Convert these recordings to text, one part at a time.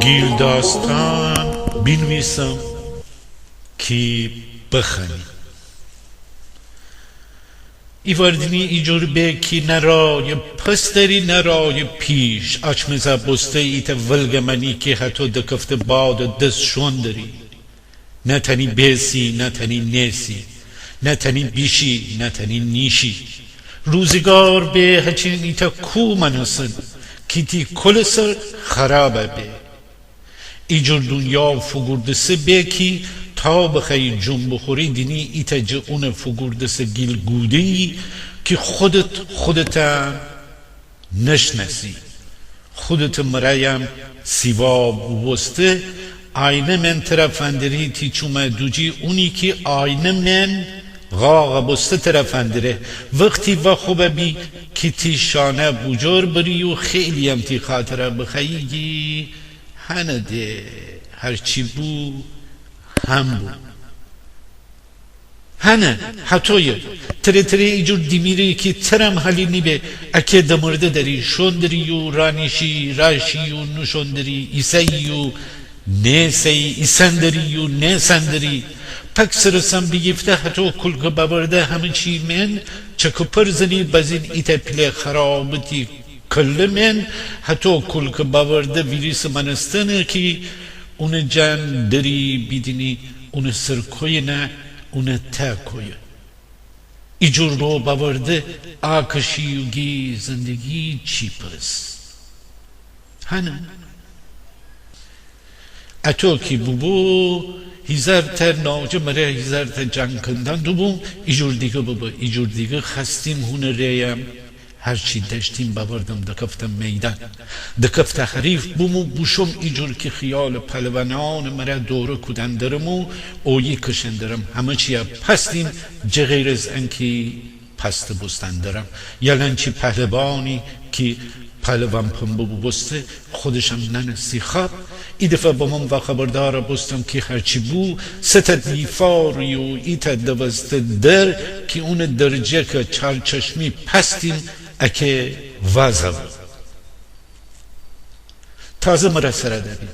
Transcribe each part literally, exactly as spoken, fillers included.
گیل داستان بینیویسم کی بخوأنی. ایوار دینی ایجور به کی نه رای پس دری نه رای پیش. آچمزه بوسته ایتأ ولگٚ مأنی کی هتو دکفته بادٚ دس شون دری. نه تأنی بیسی، نه تأنی نیسی، نه تأنی بیشی، نه تأنی نیشی. روزگار به هچین ایتأ کوه مأنستن کی تی کلٚ سر خرابه به. ایجور دونیا فوگوردسه به کی تا بخوأیی جون بوخوری دینی ایتأ جٚه اونٚ فوگوردسه گیل گوده‌یی کی خودت خودتأ نشنأسی. خودتٚ مرأیم سیوا بوبوسته، آینه مأن تره فندری تی چومأ دوجی اونی کی آینه مأن قاقأ بوسته تره فندره. وختی واخوبه بی کی تی شانه بوجور بری و خیلییم تی خاطره بخوأیی گی هنه ده، هرچی بو هم بو. هنه، هتویه. تره تره ایجور دیمیری کی ترم حالی نیبه، اکه دمرده دری، شون دری و رانیشی، راشی و نوشون دری، ایسه‌یی و نیسه‌یی، ایسن دری و نیسن دری. پک سرسام بیگیفته هتو کولکٚ باورده همه چی مأن چک و پر زنی، بازین ایتأ پیله خرابتی کله مأن هتو کولکٚ باورده ویریسٚ مأنستنه کی اونٚ جان دری بیدینی اونٚ سر کویه نه اونٚ تا کویه. ایجور رو باورده آکشی و گی زندگی چی پس؟ هنه. اتو کی بوبو، هیزارتأ ناوجه مره هیزارتأ جان کندن دوبوم، ایجور دیگه ببه، ایجور دیگه خأستیم هونٚ ره‌یم، هرچی دأشتیم بأوردم دکفتم میدان. دکفتأ حریف بوم و بوشوم ایجور کی خیالٚ پهلوانأنٚ مره دوره کودن درم و اویی کشن درم. همه چی‌یه پأستیم جه غیر از انکی پأسته بوستن درم. یلأنچی پهلوانی کی پهلوان پنبه بوبوسته خودشم نأنستی خوأب. ایدفعه بمم واخبردار بوستم کی هرچی بو، سه‌تأ دیفاری و ایتأ دوسته در کی اونٚ درجکه چارچشمی پأستیم اکه وازه بو. تازه مره سره دبید.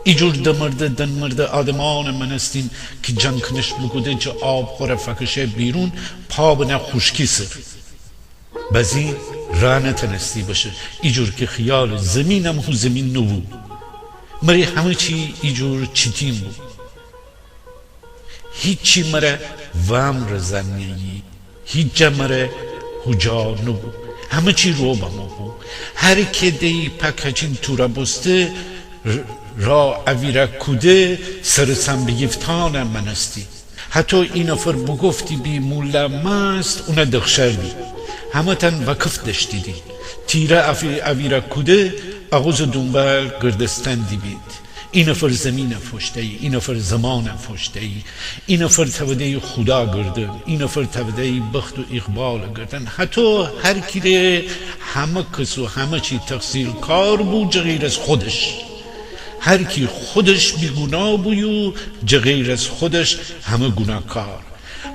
ایجور دمرده دنمرده آدمأنٚ مأنستیم کی جان کنش بوکوده جه آب خوره فکشه بیرون، پا بنه خوشکی سر. بازین راه نتأنستی بشه، ایجور کی خیالٚ زمینم هو زمین نوبو. مره همه چی ایجور چیتین بو. هیچی مره وام رضا نییی، هیچ جا مره هوجا نوبو. همه چی رو بمو بو. هر کی دیی پاکچین توره بوسته، ر-، را اویرا کوده، سرسام بیگیفتانه مأنستی. هتو اینفر بوگفتی بی مولا مأست، اونه دخشردی. همه‌تأن وکف دأشتیدی. تیره اوی-، اویرا کوده، آغوزٚ دونبال گردستن دیبید. اینفر زمینه فوشته‌یی، اینفر زمانه فوشته‌یی، اینفر توده‌یی خودا گردن، اینفر توده‌یی بخت و ایقبالٚ گردن. هتو هر کی ره همه کس و همه چی تقصیرکار بو، جه غیر از خودش. هر کی خودش بی‌گونا بو یو جه غیر از خودش همه گوناکار.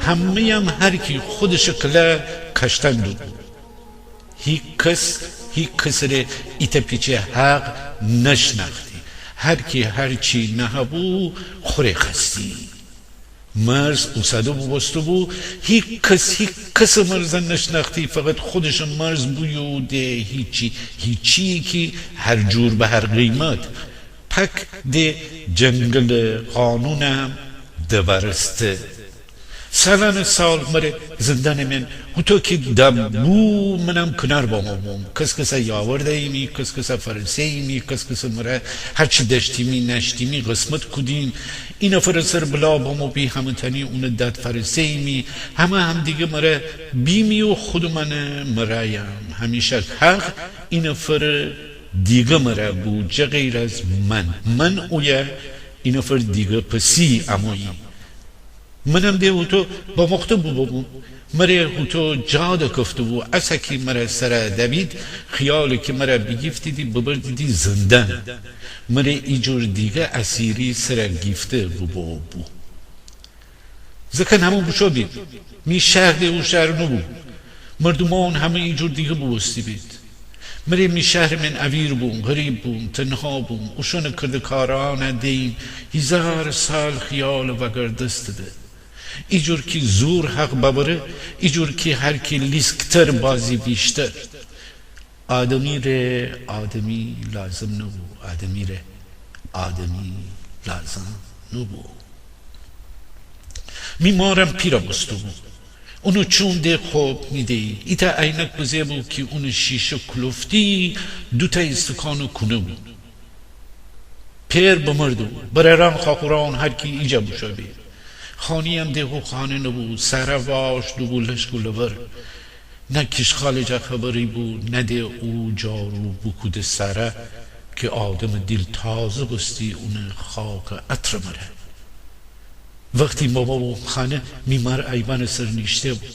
همه‌یم هر کی خودشٚ کله کشتن دوبو. هیکس، هیکسٚ ره ایتأ پیچه حق نشنأختی. هر کی هر چی نهه‌بو، خوره خوأستی. مرز اوساده بوبوسته‌بو، هیکس هیکسٚ مرز نشنأختی، فقط خودشٚ مرز بو یو ده هیچی، هیچی کی هر جور به هر قیمت. پک ده جنگلٚ قانونم دوارسته. سالأنٚ سال مره زندأنٚ من هوطو کی دأب بو، منم کنار بامو بوم. کس‌کسه یاور دییمی، کس‌کسه فرسه‌ییمی، کس‌کسه مره هرچی دأشتیمی نأشتیمی قسمت کودیم. اینفرٚ سر بلا بامو بی، همه‌تأنی اونٚ داد فرسه‌ییمی. همه همدیگه مره بیمی و خودمأنٚ مره‌یم. همیشک حق اینفرٚ دیگه مره بو، جه غیر از من. من اویه اینفرٚ دیگه پسی امویی. منم ده هوطو باموخته بوبوم. مره هوطو جا دکفته بو، اسه کی مره سره دأبید، خیالی کی مره بیگیفتیدی ببردیدی زندأن. مره ایجور دیگه اسیری سره گیفته بوبو بو. زکن همه بوشو بید. می شهر ده او شهر نوبو. مردومأن همه ایجور دیگه بوبوسته بید. مره می شهرٚ من اویر بوم، غریب بوم، تنها بوم. اوشونٚ کردکارأنه دییم هیزار سال خیال وأگردسته ده. ایجور کی زور حق بأوره، ایجور کی هر کی لیسکتر بازی ویشتر. آدمی ره آدمی لازم نوبو، آدمی ره آدمی لازم نوبو. می مارم پیرَ بوسته‌بو. اونٚ چوم ده خوب نیده‌یی. ایتأ عینک بزه بو کی اونٚ شیشه کلفتی دوتأ ایستکانٚ کونه بو. پئر بمرده‌بو. برأرأن، خاخورأن هر کی ایجا بوشو بید. خانه‌یم ده هو خانه نوبو. سهره واش دوبو لشک و لور. نه کیشخالٚ جا خبری بو، نه ده او جارو بوکوده سهره کی آدمٚ دیل تازه بوستی اونٚ خاکٚ عطرٚ مره. وختی بامو بوم خانه، می مار ایوانٚ سر نیشته‌بو.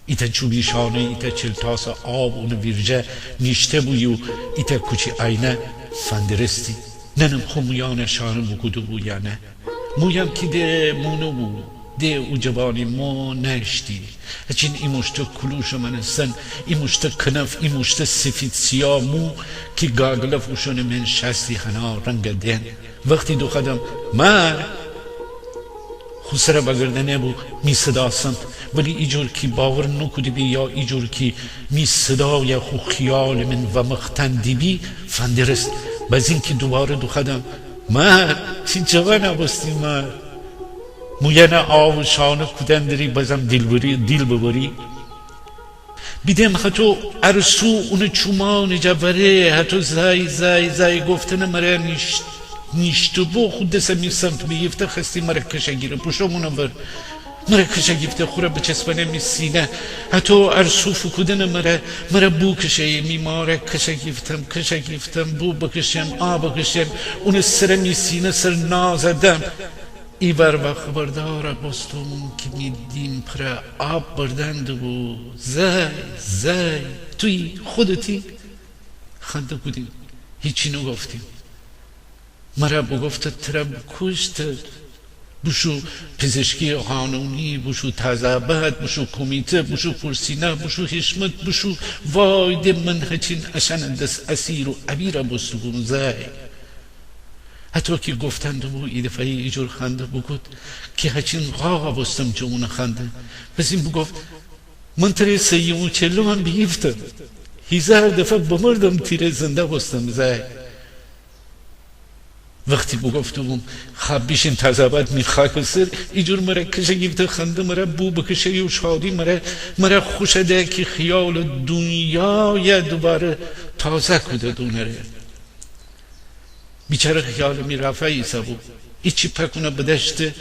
ایتأ چوبی شانه، ایتأ چل‌تاسٚ آب اونٚ ویرجه نیشته‌بو یو ایتأ کوچی آینه فندرستی. نأنم خو مویأنه شانه بوکوده‌بو یا نه. مویم کی ده مو نوبو، ده او جوانی مو نأشتی. هچین ایموشته کولوشٚ مأنستن، ایموشته کنف، ایموشته سیفید سیا مو کی گاگلف اوشونٚ من شأستی هنا رنگ دئن. وختی دوخوأدم مار، خو سرَ وأگردأنه‌بو می صدا سمت، ولی ایجور کی باور نوکوده‌بی یا ایجور کی می صدایَ خو خیالٚ من وأمختأن دیبی، فندرست. بزین کی دوباره دوخوأدم مار، چی جوانَ بوستی مار. مویأنَ آو شانه کودن دری، بازم دیل ببری، دیل ببری. بیدم هتو ارسو اونٚ چومأنٚ جا وره، هتو زأی زأی زأی گفتنٚ مره نیشت، نیشته‌بو خو دسَ می سمت بیگیفته خوأستی مره کشه گیره. بوشوم اونٚ ور. مره کشه گیفته خوره بچسبأنه می سینه. هتو ارسو فوکودنٚ مره، مره بوکشه‌یی. می مارَ کشه گیفتم، کشه گیفتم، بو بکشم، آ بکشم. اونٚ سرَ می سینه سر نازَ دم. ایوار وا خبردارَ بوستوم کی می دیم پرَ آب بردن دوبو. زأی، زأی، تویی، خودتی؟ خنده کودیم. هیچی نوگفتیم. مره بوگفته ترَ بوکوشته. بوشو پزشکی قانونی، بوشو تازه‌آباد، بوشو کمیته، بوشو پورسینا، بوشو حشمت، بوشو. وای ده من هچین اشأنٚ دس اسیر و ابیرَ بوسته‌بوم زأی. هتو کی گفتن دوبو، ایدفعه‌یی ایجور خنده بوکود کی هچین قاقَ بوستم جه اونٚ خنده. بزین بوگفت، من تره سیوم و چلمم بیگیفتم. هیزار دفعه بمردم تره زنده بوستم زأی. وختی بوگفته‌بوم خب بیشین تازه‌آباد می خاکٚ سر، ایجور مره کشه گیفته خنده مره بو بکشه‌یی و شادی مره، مره خوشَ ده کی خیالٚ دونیایَ دوباره تازه کوده دونره. بیچاره خیالٚ می رافا ایسه‌بو. ایچی پاک اونَ بدأشته،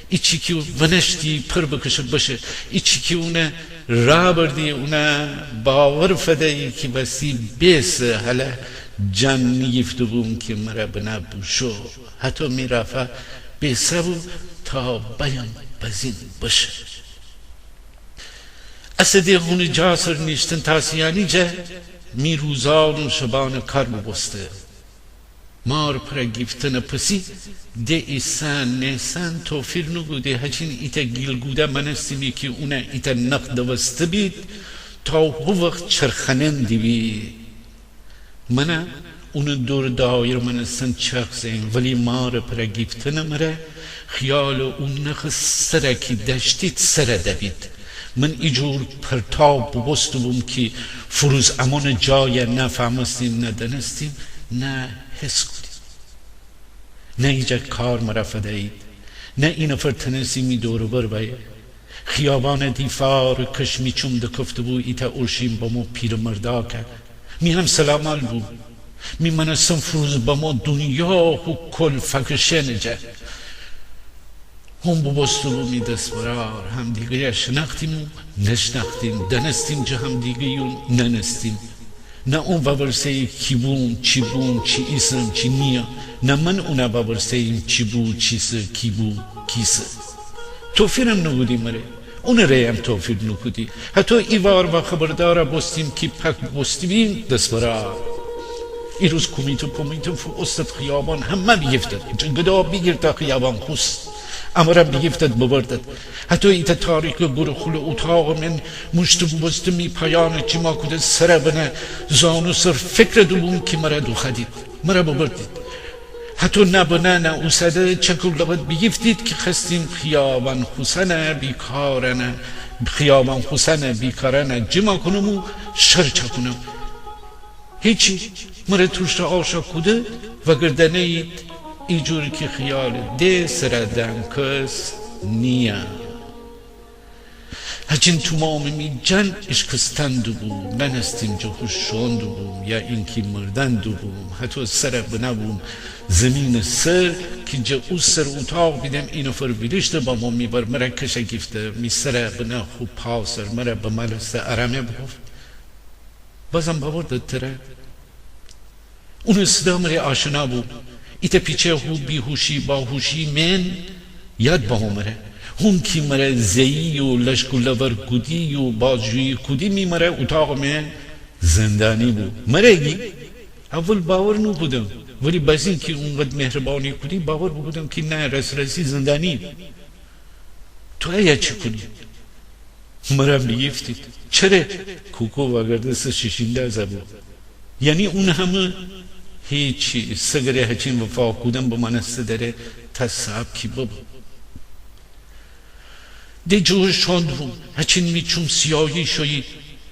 ایچی کی ونشتی پر بکشه بشه، ایچی کی اونَ رابردی اونَ باور فدیی کی وستی بیسه. هله جان نیگیفته‌بوم کی مره بنه بوشو. هتو می رافا بیسه‌بو تا بأیم بزین بشه. اسه ده هونٚ جا سر نیشتن تاسیانی جه می روزان و شبانٚ کار بوبوسته. مار پرَ گیفتنٚ پسی ده ایسان نیسان توفیر نوکوده، هچین ایتأ گیل‌گوده مأنستیمی کی اونَ ایتأ نخ دوسته بید تا هو وخت چرخانن دیبید. منم اونٚ دور دایره مأنستن چرخ زئیم، ولی مارٚ پرَ گیفتنٚ مره خیالٚ او نخٚ سرَ کی دأشتید سرَ دبید. من ایجور پرتاب بوبوسته‌بوم کی فروز امونٚ جایَ نه فهمستیم، نه دأنستیم، نه حس کودیم. نه ایجا کار مره فدیید، نه اینفر تنستی می دور و بر بأیه. خیابانٚ دیفارٚ کش می چوم دکفته‌بو ایتأ اورشین بمو پیرمرداکه. می همسن و مال بو. می مأنستن فروز بمو دونیا خو کل فکشئنٚ جا. هون بوبوسته‌بو می دس‌برار. همدیگه‌یَ شنأختیم و نشنأختیم، دأنستیم جٚه همدیگه‌یی و نأنستیم. نه اون وأورسه‌یی کی بوم، چی بوم، چی ایسم، چی نییم. نه من اونَ وأورسه‌ییم چی بو، چیسه، کی بو، کیسه. توفیرم نوکودی مره. اونٚ ره‌یم توفیر نوکودی. هتو ایوار وأ خبردارَ بوستیم کی پک بوسته‌بیم دس‌برار. ایروز کومیته پومیته فووستد خیابان، همه بیگیفتد. جٚه گدا بیگیر تا خیابان‌خوس. امرم بیگیفتد ببردد. هتو ایتأ تاریکٚ گورٚ خولٚ اوتاقٚ من موشته بوبوسته می پایأنَ جیما کوده سرَ بنه زانو سر فکر دوبوم کی مره دوخوأدید. مره ببردید. هتو نه بنه نه اوسده چک و لبد بیگیفتید کی خوأستیم خیابان‌خوسأنَ بیکارأنَ، خیابان‌خوسأنَ بیکارأنَ جیما کونم و شر چأکونم. هیچی، مره تورشَ آشَ کوده وأگردأنه‌یید. ایجور کی خیال ده سرَ دأن کس نییم. هچین تومامٚ می جان ایشکستن دوبو، نأنستیم جٚه هوش شوئون دوبوم یا اینکی مردن دوبوم. هتو سرَ بنه بوم زیمینٚ سر کی جٚه او سرٚ اوتاق بیدم اینفر ویریشته بمو می بر، مره کشَ گیفته، می سرَ بنه خو پا سر، مره بمالسته، آرامه بوگفت: بازم ببردد تره؟ اونٚ صدا مره آشنا بو. ایتأ پیچه هو بیهوشی باهوشی من یاد بمو مره. هون کی مره زه‌یی و لشک و لور کودی و بازجویی کودی، می مره اوتاقٚ من زندانی بو. مره گی؟ اول باور نوکودم، ولی بازین کی اونقدر مهربانی کودی باور بوکودم کی نه، راس‌راسی زندانی. تو ایه چی کونی؟ مرم بیگیفتید. چره؟ کوکو وأگردسته شیشینده زبو. یعنی اون همه؟ هیچی، سگره هچین وفا کودن بمأنسته دره تا صاب کی ببو. ده جٚه هوش شوئون دوبوم، هچین می چوم سیاهی شویی،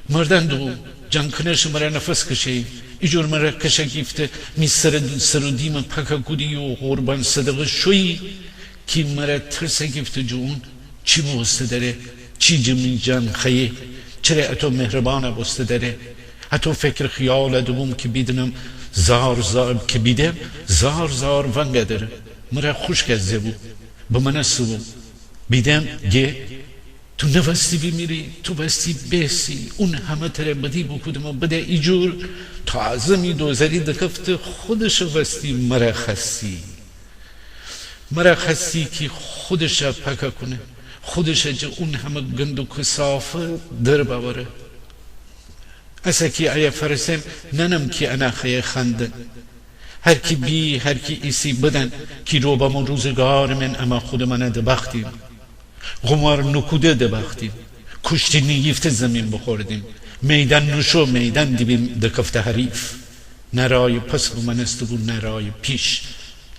مردن دوبوم. جان کنشٚ مره نفس کشه‌یی. ایجور مره کشَ گیفته می سر، سر و دیمَ پاکَ کودی و قربان صدقه شویی کی مره ترسَ گیفته جٚه اون چی بوسته دره، چی جٚه می جان خوأیه، چره اتو مهربانَ بوسته دره. هتو فکر خیالَ دوبوم کی بیدینم زار زار، کی بیدم زار زار ونگَ دره. مره خوشکَ زه‌بو، بمأنسته بوم. بیدم گه تو نوأستی بیمیری، تو وأستی بیسی. اون همه تره بدی بوکودم و بده ایجور. تازه می دوزری دکفته خودشٚ وأستی مره خوأستی. مره خوأستی کی خودشَ پاکَ کونه، خودشَ جٚه اون همه گند و کثافت در بأوره. اسه کی ایه فأرسم نأنم کی انَ خوأیه خوأندن. هر کی بی، هر کی ایسی بدأن کی رو بمو روزگارٚ من امأ خودمأنَ دبأختیم. قومار نوکوده دبأختیم. کوشتی نیگیفته زیمین بوخوردیم. میدان نوشو میدان دیبیم دکفته حریف. نه رایٚ پس بمأنسته بو نه رایٚ پیش.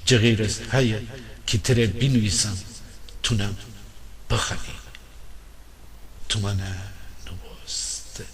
جٚه غیر از هیه کی تره بینیویسم، تونم بخوأنی. تومأنَ نوبوسته.